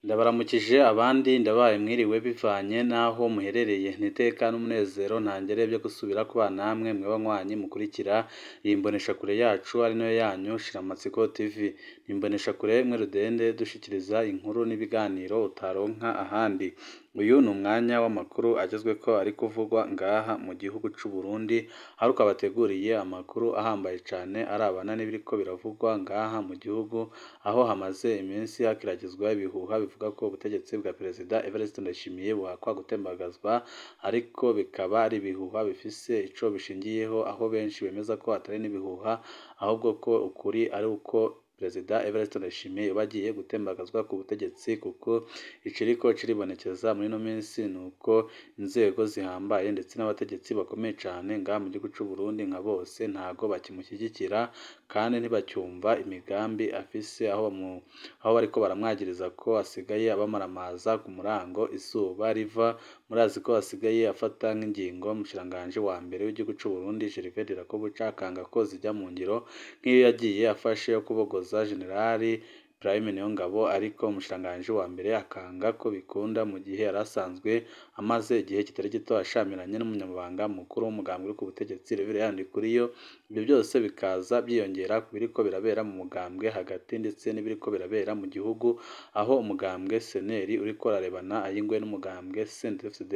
Ndabaramukije abandi ndabaye mwiriwe bivanye n'aho muherereye, n'iteka n'umunezero ntangere byo gusubira kubana namwe mwe banywanyi mukurikira iyi mboneshakure yacu ari nayo yanyu Shiramatsiko TV. Ni imboneshakure imwe rudende dushikiriza inkuru n'ibiganiro utaronka ahandi. Uyu ni umwanya w'amakuru agezweko ari kuvugwa ngaha mu gihugu c'u Burundi, aho twabateguriye amakuru ahambaye cane arabana n'ibiriko biravugwa ngaha mu gihugu, aho hamaze iminsi hakiragizwa ibihuha bivuga ko ubutegetsi bwa Perezida Evariste Ndayishimiye buhakwa gutembagazwa, ariko bikaba ari ibihuha bifise ico bishingiyeho, aho benshi bemeza ko atari n'ibihuha ahubwo ko ukuri ari uko Perezida Evariste Ndayishimiye yoba agiye gutembagazwa ku butegetsi, kuko ikiriko kiribonekeza muri ino minsi nuko inzego zihambaye ndetse n'abategetsi bakomeye cane ngaha mu gihugu c'u Burundi nka bose ntago bakimushyigikira kandi ntibacyumva imigambi afise, aho bariko baramwagiriza ko asigaye abamaramaza ku murango izuba riva. Murazi ko asigaye afata nk'ingingo umushikiranganji wa mbere w'igihugu c'u Burundi Gervais Ndirakobuca akanga ko zijya mu ngiro nk'iyo yagiye afashe yo kubogoza Jenerali Prime Niyongabo, ariko umushikiranganji wa mbere akanga ko bikunda mu gihe yari asanzwe amaze igihe kitari gito ashamiranye n'umunyamabanga mukuru w'umugambwe uri ku butegetsi Reverien Ndikuriyo. Ibyo byose bikaza byiyongera ku biriko birabera mu mugambwe hagati ndetse n'ibiriko birabera mu gihugu, aho umugambwe CNL uriko urarebana ay'ingwe n'umugambwe CNDD-FDD,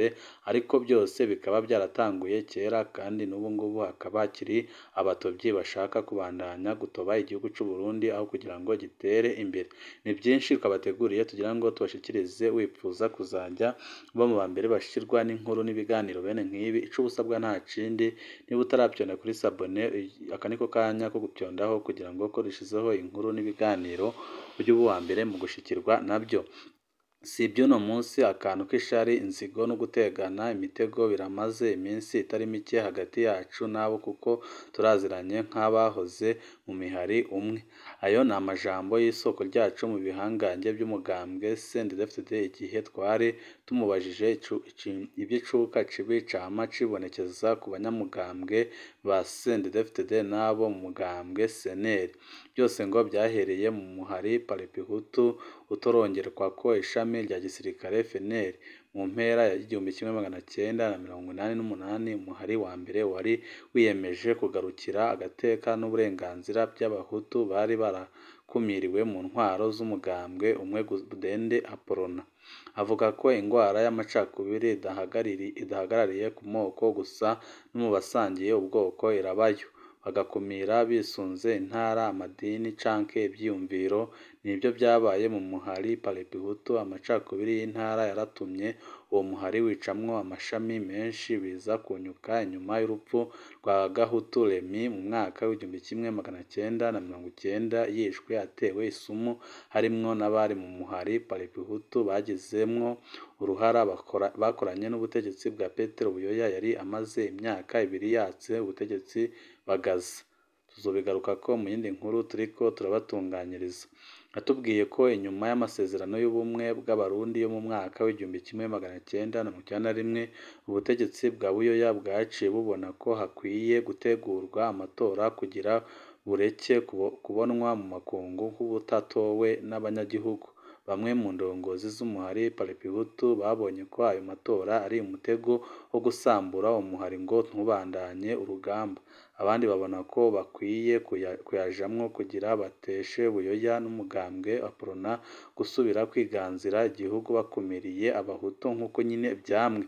ariko byose bikaba byaratanguye kera kandi n'ubu ngubu hakaba hakiri abatobyi bashaka kubandanya gutoba igihugu c'u Burundi aho kugira ngo gitere imbere. Ni byinshi twabateguriye tugira ngo tubashikirize, wipfuza kuzajya uba mu ba mbere bashirwa n'inkuru n'ibiganiro bene nk'ibi, ico ubusabwa nta kindi, niba utaravyonda kuri sabone aka niko kanya ko gupyondaho kugira ngo ko dushizeho inkuru n'ibiganiro ujye uba uwa mbere mu gushikirwa nabyo. Si iby'uno munsi, akantu k'ishari, inzigo no gutegana imitego biramaze iminsi itari mike hagati yacu n'abo, kuko turaziranye nk'abahoze mu mihari umwe. Ayo ni amajambo y'isoko ryacu mu bihangange by'umugambwe CNDD-FDD igihe twari tumubajije ivy'icuka cibi cama cibonekeza ku banyamugambwe ba CNDD-FDD n'abo mu mugambwe CNL. Byose ngo byahereye mu muhari Paripehutu utorongerwako ishami rya gisirikare FNL mu mpera ya 1988. Umuhari wa mbere wari wiyemeje kugarukira agateka n'uburenganzira by'abahutu bari barakumiriwe mu ntwaro z'umugambwe umwe rudende Aprona. Avuga ko ingwara y'amacakubiri idahagarariye ku moko gusa, no mu basangiye ubwoko irabayo, bagakumira bisunze intara, amadini canke ivyiyumviro. Nivyo vyabaye mu muhari Paripehutu. Amacakubiri y'intara yaratumye uwo muhari wicamwo amashami menshi, biza kunyuka inyuma y'urupfu rwa Gahutu Remy mu mwaka w'1990, yishwe atewe isumu, harimwo n'abari mu muhari Paripehutu bagizemwo uruhara bakoranye n'ubutegetsi bwa Petero Buyoya yari amaze imyaka ibiri yatse ubutegetsi Bagaza. Tuzobigarukako mu yindi nkuru turiko turabatunganyiriza. Atubwiye ko inyuma y'amasezerano y'ubumwe bw'Abarundi yo mu mwaka w'1991, ubutegetsi bwa Buyoya bwaciye bubona ko hakwiye gutegurwa amatora kugira bureke kubonwa mu makungu nk'ubutatowe n'abanyagihugu. Bamwe mu ndongozi z'umuhari Paripehutu babonye ko ayo matora ari umutego wo gusambura umuhari ngo ntubandanye urugamba. Abandi babona ko bakwiye kuyajamwo kugira bateshe Buyoya n'umugambwe Aprona gusubira kwiganzira igihugu bakumiriye abahutu nk'uko nyine vyamwe.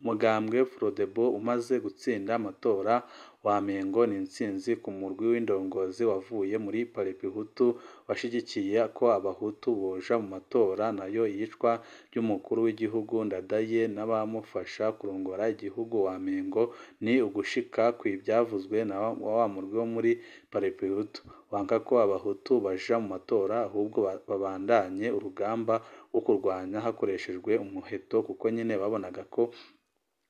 Umugambwe Frodebu umaze gutsinda amatora wamengo ni intsinzi ku murwi w'indongozi wavuye muri Paripehutu washigikiye ko abahutu boja mu matora, nayo iyicwa ry'umukuru w'igihugu Ndadaye n'abamufasha kurongora igihugu wamengo ni ugushika kw'ivyavuzwe na wa murwi wo muri Paripehutu wanka ko abahutu baja mu matora ahubwo babandanye urugamba rwo kurwanya hakoreshejwe umuheto, kuko nyene babonaga ko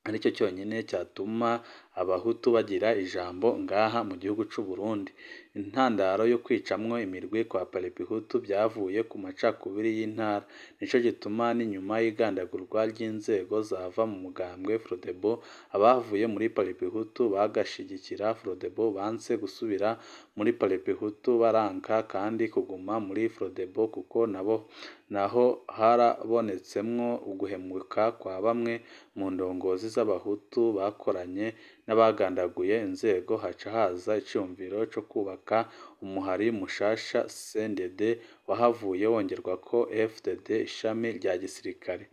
aricyo cyonyine cyatuma abahutu bagira ijambo ngaha mu gihugu c'u Burundi. Intandaro yo kwicamwo imirwi kwa Palipehutu byavuye ku macakubiri y'intara, nico gituma n'inyuma y'igandagurwa ry'inzego zava mu mugambwe Frodebu, abavuye muri Palipehutu bagashigikira Frodebu banse gusubira muri Palipehutu, baranka kandi kuguma muri Frodebu kuko nabo naho harabonetsemwo uguhemuka kwa bamwe mu ndongozi z'abahutu bakoranye n'abagandaguye inzego, haca haza iciyumviro co kubaka umuhari mushasha CNDD wahavuye wongerwako FDD ishami rya gisirikare.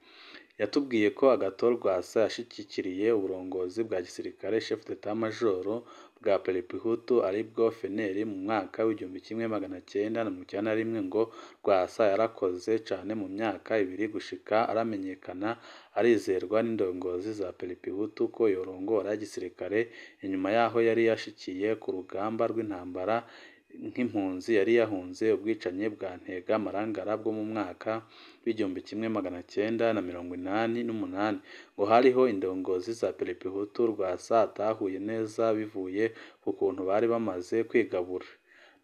Yatubwiye ko Agathon Rwasa yashigikiriye uburongozi bwa gisirikare Chef d'Etat Major bwa Palipehutu aribwo FNL mu mwaka w'1991, ngo Rwasa yarakoze cane mu myaka ibiri gushika aramenyekana arizerwa n'indongozi za Palipehutu ko yorongora igisirikare, inyuma yaho yari yashikiye ku rugamba rw'intambara nk'impunzi yari yahunze ubwicanyi bwa Ntega Marangara bwo mu mwaka w'1988, ngo hariho indongozi za Palipehutu Rwasa atahuye neza bivuye ku kuntu bari bamaze kwigabura.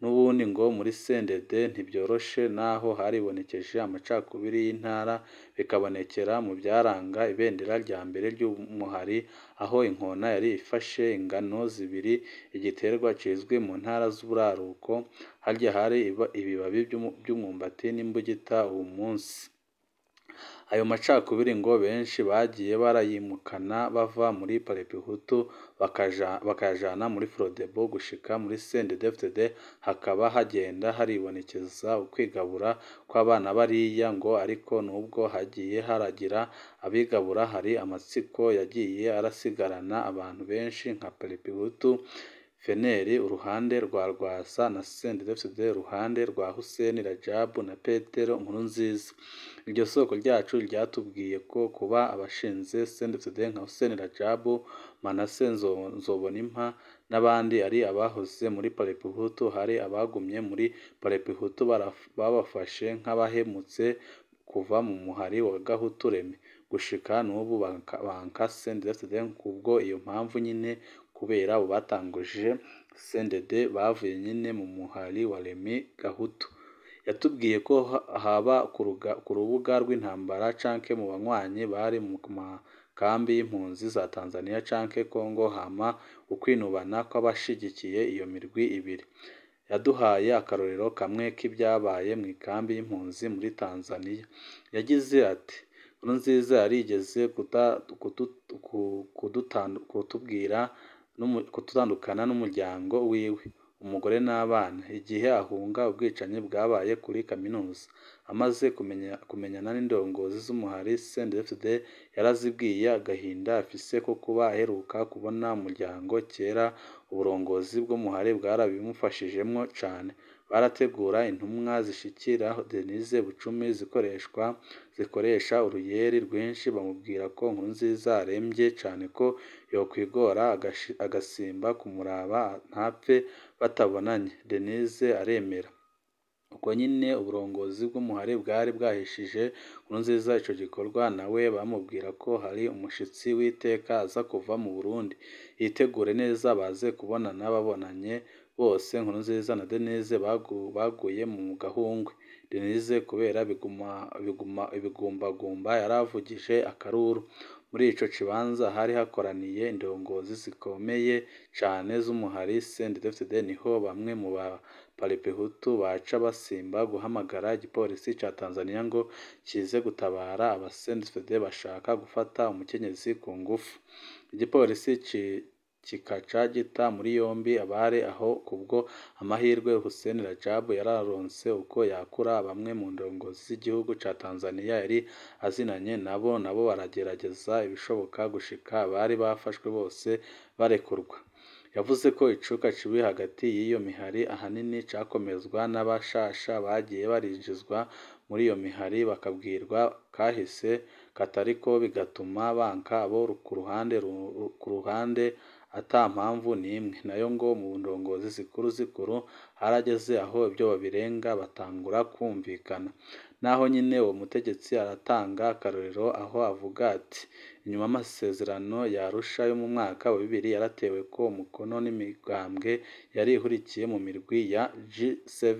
N'ubundi ngo muri CNDD ntibyoroshe naho haribonekeje amacakubiri y'intara, bikabonekera mu byaranga ibendera rya mbere ry'umuhari, aho inkona yari ifashe ingano zibiri, igiterwa kizwi mu ntara z'uburaruko, harya hari ibibabi by'umwumbati n'imbugita uwu munsi. Ayo macakubiri ngo benshi bagiye barayimukana bava muri Palipehutu bakayajana muri Frodebu gushika muri CNDD-FDD, hakaba hagenda haribonekeza ukwigabura kw'abana bariya, ngo ariko nubwo hagiye haragira abigabura hari amatsiko yagiye arasigarana abantu benshi nka Palipehutu, FNL uruhande rwa Rwasa na CNDD-FDD uruhande rwa Hussein Radjabu na Petero Nkurunziza. Iryo soko ryacu ryatubwiye ko kuba abashinze CNDD-FDD nka Hussein Radjabu, Manasseh Nzobonimpa n'abandi ari abahoze muri Palipehutu, hari abagumye muri Palipehutu babafashe nk'abahemutse kuva mu muhari wa Gahutu Remy gushika n'ubu banka CNDD-FDD kubwo iyo mpamvu nyine, kubera abo batanguje CNDD bavuye nyine mu muhari wa Remy Gahutu. Yatubwiye ko haba ku rubuga rw'intambara canke mu banywanyi bari mu makambi y'impunzi za Tanzania canke Congo, hama ukwinubana kw'abashigikiye iyo mirwi ibiri. Yaduhaye akarorero kamwe k'ibyabaye mu ikambi y'impunzi muri Tanzania. Yagize ati Nkurunziza yarigeze kutubwira kutandukana n'umuryango wiwe, umugore n'abana, igihe ahunga ubwicanyi bwabaye kuri kaminuza. Amaze kumenyana n'indongozi z'umuhari CNDD-FDD, yarazibwiye agahinda afise ko kuba aheruka kubona umuryango kera, uburongozi bw'umuhari bwarabimufashijemwo cane. Barategura intumwa zishikira Denise Bucumi zikoresha uruyeri rwinshi, bamubwira ko Nkurunziza aremvye cane ko yokwigora agasimba kumuraba ntapfe batabonanye. Denise aremera. Uko nyine uburongozi bw'umuhari bwari bwahishije Nkurunziza ico gikorwa, nawe bamubwira ko hari umushitsi w'iteka aza kuva mu Burundi, yitegure neza baze kubonana. Babonanye bose Nkurunziza na Denise baguye mu gahungwe. Denise kubera ibigumbagumba yaravugije akaruru. Muri ico kibanza hari hakoraniye indongozi zikomeye cane z'umuhari CNDD-FDD, niho bamwe mu ba Palipehutu baca basimba guhamagara igipolisi ca Tanzania ngo kize gutabara aba CNDD-FDD bashaka gufata umukenyezi ku ngufu. Igipolisi kikaca gita muri yombi abari aho. Kubwo amahirwe Hussein Radjabu yararonse uko yakura bamwe mu ndongozi z'igihugu ca Tanzania yari azinanye nabo, nabo baragerageza ibishoboka gushika abari bafashwe bose barekurwa. Yavuze ko icuka kibi hagati y'iyo mihari ahanini cakomezwa n'abashasha bagiye barinjizwa muri iyo mihari bakabwirwa kahise katariko, bigatuma banka abo ku ruhande. ata mpamvu n'imwe. Nayo ngo mu ndongozi zikuru zikuru harageze aho ibyo babirenga batangura kumvikana. Naho nyine uwo mutegetsi aratanga akarorero aho avuga ati inyuma y'amasezerano ya Arusha yo mu mwaka wa 2000 yarateweko umukono n'imigambwe yari ihurikiye mu mirwi ya G7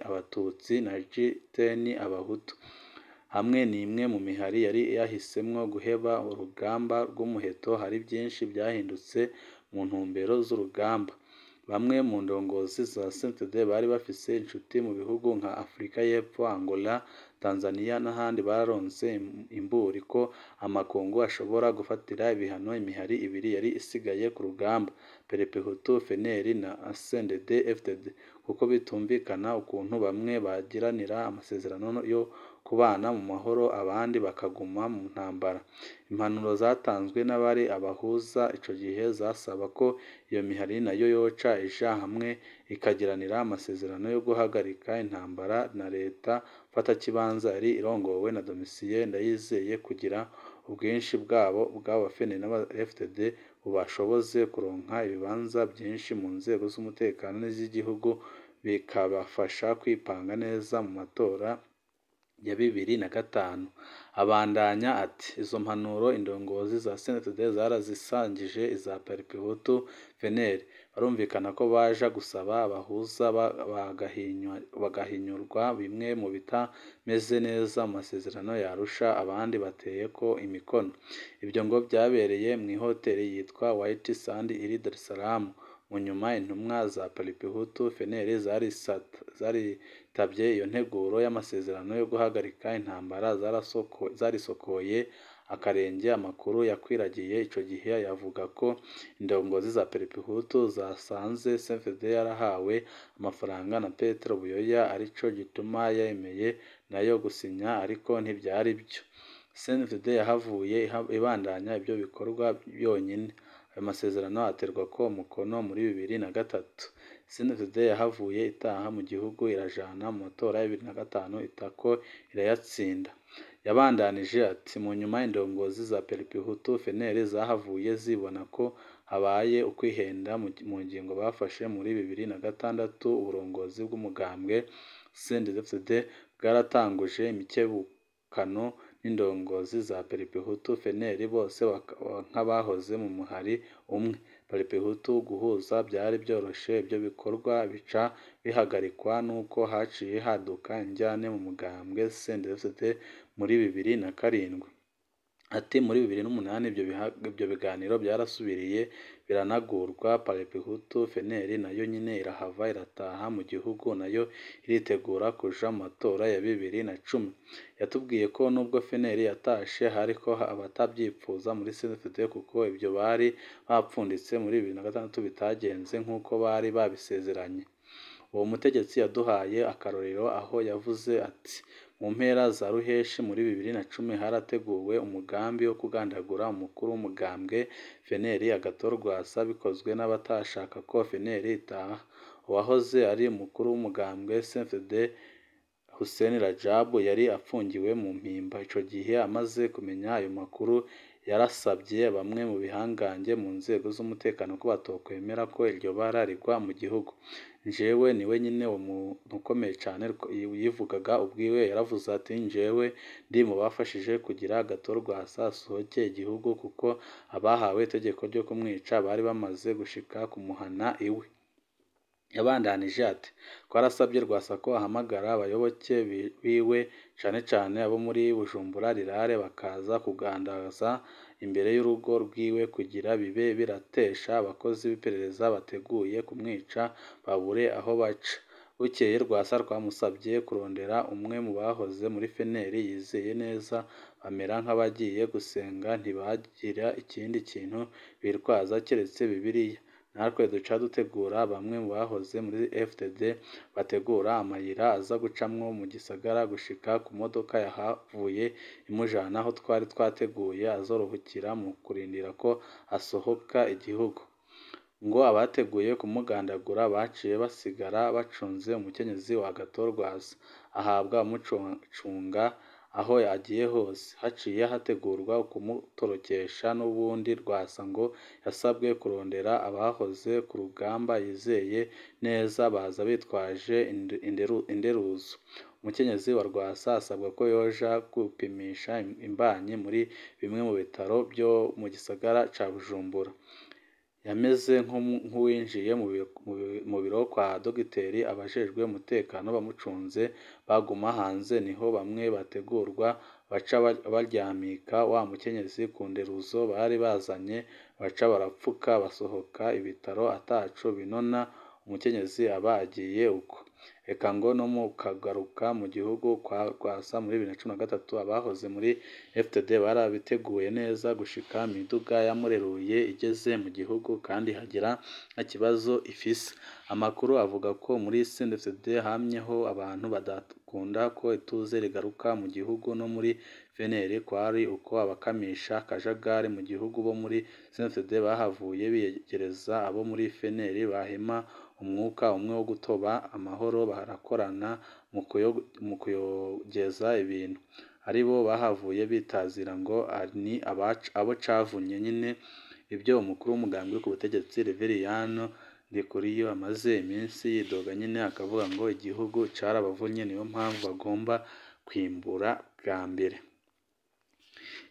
Abatutsi na G10 Abahutu, hamwe n'imwe mu mihari yari yahisemwo guheba urugamba rw'umuheto. Hari byinshi byahindutse mu ntumbero z'urugamba. Bamwe mu ndongozi za CNDD bari bafise inshuti mu bihugu nka Afrika y'Epfo, Angola, Tanzania n'ahandi bararonse imburi ko amakungu ashobora gufatira ibihano imihari ibiri yari isigaye ku rugamba, Pelepehutu FNL na CNDD FDD, kuko bitumvikana ukuntu bamwe bagiranira amasezerano yo kubana mu mahoro abandi bakaguma mu ntambara. Impanuro zatanzwe n'abari abahuza ico gihe zasaba ko iyo mihari nayo yoca ija hamwe ikagiranira amasezerano yo guhagarika intambara na leta mfatakibanza yari irongowe na Domitien Ndayizeye kugira ubwinshi bwabo bw'aba FNL n'aba FDD bubashoboze kuronka ibibanza byinshi mu nzego z'umutekano n'iz'igihugu, bikabafasha kwipanga neza mu matora ya 2005. Abandanya ati izo mpanuro indongozi za CNDD zarazisangije iza Pelepehutu FNL, barumvikana ko baja gusaba abahuza bagahinyurwa bimwe mu bitameze neza mu masezerano ya Arusha abandi bateyeko imikono. Ibyo ngo byabereye mw'ihoteli yitwa White Sand iri Dar es Salaam. Mu nyuma intumwa za Pelepehutu FNL zaritabye iyo nteguro y'amasezerano yo guhagarika intambara, zarisokoye akarenge. Amakuru yakwiragiye ico gihe yavuga ko indongozi za Pelepehutu zasanze CNDD yarahawe amafaranga na Petero Buyoya arico gituma yemeye nayo gusinya, ariko ntivyari vyo. CNDD yahavuye ibandanya ibyo bikorwa yonyine. Ayo masezerano aterwako umukono muri 2003. CNDD yahavuye itaha mu gihugu irajana mu matora ya 2005 itako irayatsinda. Yabandanije ati mu nyuma indongozi za Pelepehutu FNL zahavuye zibona ko habaye ukwihenda mu ngingo bafashe muri 2006. Uburongozi bw'umugambwe CNDD-FDD bwaratanguje imikebukano n'indongozi za Pelepehutu FNL bose nk'abahoze mu muhari umwe Pelepehutu. Guhuza byari byoroshe, ibyo bikorwa bica bihagarikwa nuko haciye haduka injyane mu mugambwe CNDD-FDD muri 2007. Ati muri 2008 ibyo biganiro byarasubiriye biranagurwa, Pelepehutu FNL nayo nyine irahava irataha mu gihugu nayo iritegura kuja mu matora ya 2010. Yatubwiye ko nubwo FNL yatashe hariko abatavyipfuza muri CNDD kuko ibyo bari bapfunditse muri 2006 bitagenze nk'uko bari babisezeranye. Uwo mutegetsi yaduhaye akarorero aho yavuze ati mu mpera za ruheshi muri 2010 harateguwe umugambi wo kugandagura umukuru w'umugambwe FNL Agathon Rwasa, bikozwe n'abatashaka ko FNL itaha. Uwahoze ari umukuru w'umugambwe CNDD Hussein Rajab yari apfungiwe mu Mpimba ico gihe. Amaze kumenya ayo makuru yarasabye bamwe mu bihangange mu nzego z'umutekano ko batokwemera ko iryo bara rigwa mu gihugu. Njewe niwe nyine umuntu ukomeye cane yivugaga ubwiwe, yaravuze ati njewe ndi mu bafashije kugira Agathon Rwasa asohoke igihugu kuko abahawe itegeko ryo kumwica bari bamaze gushika kumuhana iwe. Yabandanije ati twarasabye Rwasa ko ahamagara abayoboke biwe cane cane abo muri Bujumbura Rirare bakaza kugandaza imbere y'urugo rwiwe kugira bibe biratesha abakozi b'iperereza bateguye kumwica babure aho baca. Bukeye Rwasa twamusabye kurondera umwe mu bahoze muri FNL yizeye neza, bamera nk'abagiye gusenga ntibagira ikindi kintu bitwaza keretse Bibiliya. Natwe duca dutegura bamwe mu bahoze muri FDD bategura amayira aza gucamwo mu gisagara gushika ku modoka yahavuye imujana aho twari twateguye azorohukira mu kurindira ko asohoka igihugu. Ngo abateguye kumugandagura baciye basigara bacunze umukenyezi wa Agathon Rwasa, ahabwa umucunga aho agiye hose. Haciye hategurwa kumutorokesha n'ubundi Rwasa ngo yasabwe kurondera abahoze ku rugamba yizeye neza baza bitwaje inderuzo. Umukenyezi wa Rwasa asabwa ko yoja gupimisha imbanyi muri bimwe mu bitaro byo mu gisagara ca Bujumbura. Yameze nk'uwinjiye mu biro kwa dogiteri, abajejwe umutekano bamucunze baguma hanze, niho bamwe bategurwa baca baryamika wa mukenyezi ku nderuzo bari bazanye, baca barapfuka basohoka ibitaro ataco binona, umukenyezi aba agiye uko. Eka ngo no mu kagaruka mu gihugu kwa Rwasa muri 2013 abahoze muri FDD barabiteguye neza gushika imiduga yamureruye igeze mu gihugu kandi hagira nta kibazo ifise. Amakuru avuga ko muri CNDD-FDD hamyeho abantu badakunda ko ituze rigaruka mu gihugu, no muri FNL kwari uko abakamisha akajagari mu gihugu bo muri CNDD-FDD bahavuye biyegereza abo muri FNL bahema umwuka umwe wo gutoba amahoro, barakorana mu kuyogeza ibintu. Aribo bahavuye bitazira ngo ni abo cavunye nyine. Ibyo umukuru w'umugambi uri ku butegetsi Reveriyano Ndikuriyo amaze iminsi yidoga nyine, akavuga ngo igihugu carabavunye niyo mpamvu bagomba kwimbura bwa mbere.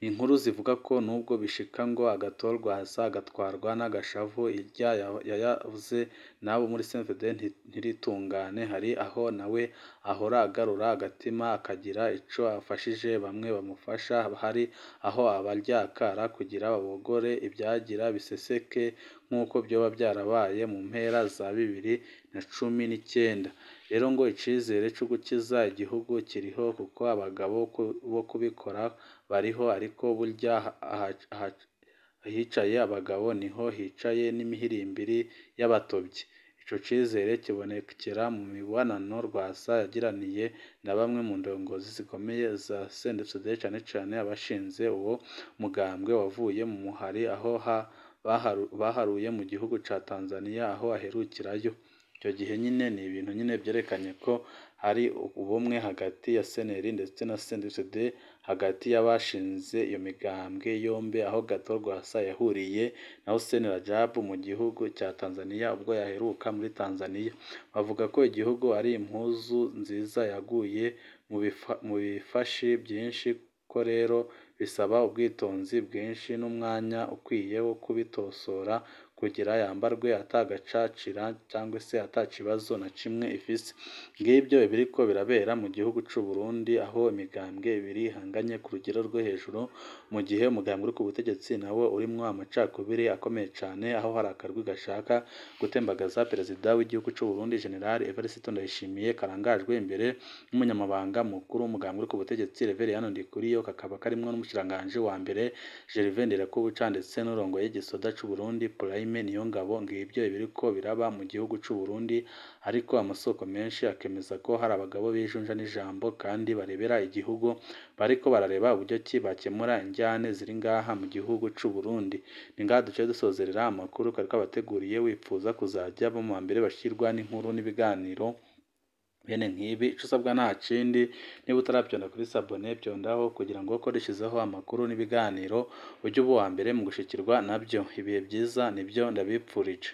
Inkuru zivuga ko nubwo bishika ngo Agathon Rwasa agatwarwa n'agashavu irya yayavuze n'abo muri CNDD ntiritungane, hari aho nawe ahora agarura agatima akagira ico afashije bamwe bamufasha, hari aho abaryakara kugira babogore ibyagira biseseke nk'uko vyoba vyarabaye mu mpera za 2019. Rero ngo icizere co gukiza igihugu kiriho kuko abagabo bo kubikora bariho, ariko burya ahicaye abagabo niho hicaye n'imihirimbiri y'abatovyi. Ico cizere kibonekera mu mibonano Rwasa yagiraniye na bamwe mu ndongozi zikomeye za CNDD-FDD, cane cane abashinze uwo mugambwe wavuye mu muhari aho baharuye mu gihugu ca Tanzania aho aherukirayo. Icyo gihe nyine ni ibintu nyine vyerekanye ko hari ubumwe hagati ya CNL ndetse na CNDD-FDD, hagati y'abashinze iyo migambwe yombi, aho Agathon Rwasa yahuriye na Hussein Rajab mu gihugu cya Tanzania ubwo yaheruka muri Tanzania. Bavuga ko igihugu ari impuzu nziza yaguye mu bifashi byinshi, ko rero bisaba ubwitonzi bwinshi n'umwanya ukwiye wo kubitosora kugira yambarwe atagacacira cyangwa se atakibazo na kimwe ifise. Ngibyo ibiriko birabera mu gihugu c'u Burundi, aho imigambwe ibiri ihanganye ku rugero rwo hejuru, mu gihe umugambwe uri ku butegetsi nawo urimwo amacakubiri akomeye cane, aho hari akarwi gashaka gutembagaza perezida w'igihugu c'u Burundi General Evariste Ndayishimiye, karangajwe imbere n'umunyamabanga mukuru w'umugambwe uri ku butegetsi Reveriyano Ndikuriyo, kakaba karimwo n'umushikiranganji wa mbere Gervais Ndirakobuca ndetse n'urongoye igisoda c'u Burundi Prime Niyongabo. Ngibyo ibiriko biraba mu gihugu c'u Burundi, ariko amasoko menshi akemeza ko hari abagabo bijunja n'ijambo kandi barebera igihugu, bariko barareba uburyo ki bakemura injyane ziri ngaha mu gihugu c'u Burundi. Ni ngaha duciye dusozerera amakuru kari kabateguriye, wipfuza kuzajya bo mu mbere bashirwa n'inkuru n'ibiganiro bene nk'ibi, ico usabwa nta kindi, niba utaravyonda kuri sabone vyondaho kugira ngo uko dushizeho amakuru n'ibiganiro ujye uba uwa mbere mu gushikirwa nabyo. Ibihe vyiza nivyo ndabipfurije.